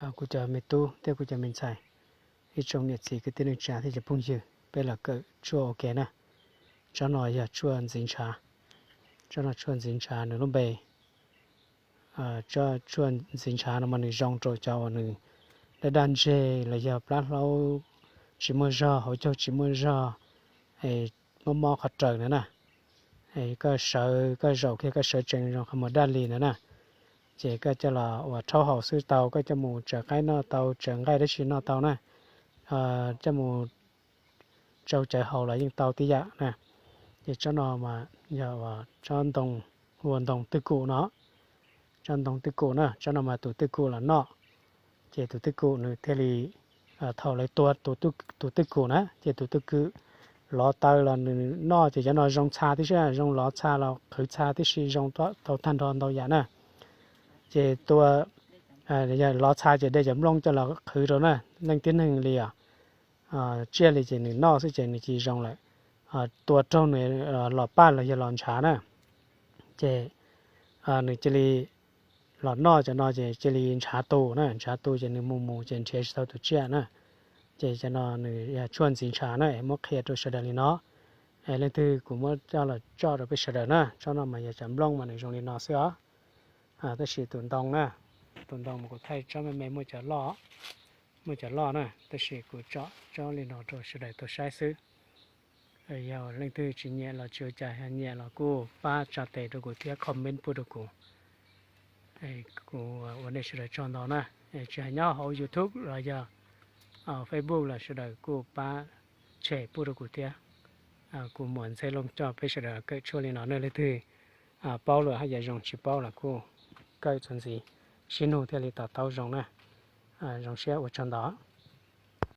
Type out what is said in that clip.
Kuv cov me tub thiab kuv cov me ntxhais, ib tsoom niam txiv kwv tij neej tsa thiab cov phooj ywg, peb los kawm tshuaj ua ke na. Tsob no yog tshuaj ntxiv ntshav. Tsob no tshuaj ntxiv ntshav, nws lub npe, tshuaj ntxiv ntshav no mas nws zoo rau cov uas nws daj daj ntseg los yog plab hlaub tsis muaj zog, hauv caug tsis muaj zog, mob mob qhov raws na na. Koj sawv, koj zaum kiag koj sawv tsees zoo qhov muag daj li na na, ces koj coj los ua rhaub haus xwb tau, koj coj mus tsaws qaib noj tau, tsaws nqaij dab tsi noj tau na, coj mus tsau cawv haus los yeej tau tib yam na. Ces tsob no mas yog tsob ntoo, ua ntoo twj kum no, tsob ntoo twj kum na, tsob no mas tus twj kum los noj, ces tus twj kum nws thiaj li, thaum lawv tua tus twj kum na ces tus twj kum lov taw los nws noj ces cov no zoo txha tib si, zoo lov txha los qhwv txha tib si, zoo tau tag nrho ntau yam na. Ces tua, lov txha ces de cov nplooj coj los qhwv rau na, leej tib neeg li os, tsiaj li ces nws noj xwb ces nws cia li zoo lawm. Tua raug nws los paj los yog los ntshav na, ces nws cia li los noj cov no ces cia li ntshav tus na, ntshav tus ces nws mus mus ces nrhiav tsis tau tus tsiaj na. Ces cov no nws yog tshuaj ntxiv ntshav na, muab qhia rau sawv daws li no. Leej twg kuv muab coj los tso rau peb sawv daws na, tsob no mas yog cov nplooj mas nws zoo li no xwb os. Tab sis tus ntoo na, tus ntoo mas kuv thaij tsob me me muaj cov loj, muaj cov loj na, tab sis kuv tso tsob li no rau sawv daws tau saib xwb. Yog leej twg tsis nyiam los tsis ua cas, yog nyiam los kuj pab tsa tes rau kuv thiab comment pub rau kuv. Kuv ua nej sawv daws tsaug ntau na. Tsis hais nyob hauv YouTube los yog Facebook los sawv daws kuj pab share pub rau kuv thiab. Kuv muab ntxhe loo coj peb sawv daws kawm tshuaj li no na, leej twg paub lawm haj yam zoo, tsis paub los kuj kawm txuas ntxiv, sib nug thiaj li to taub zoo na. Zoo siab ua tsaug ntau.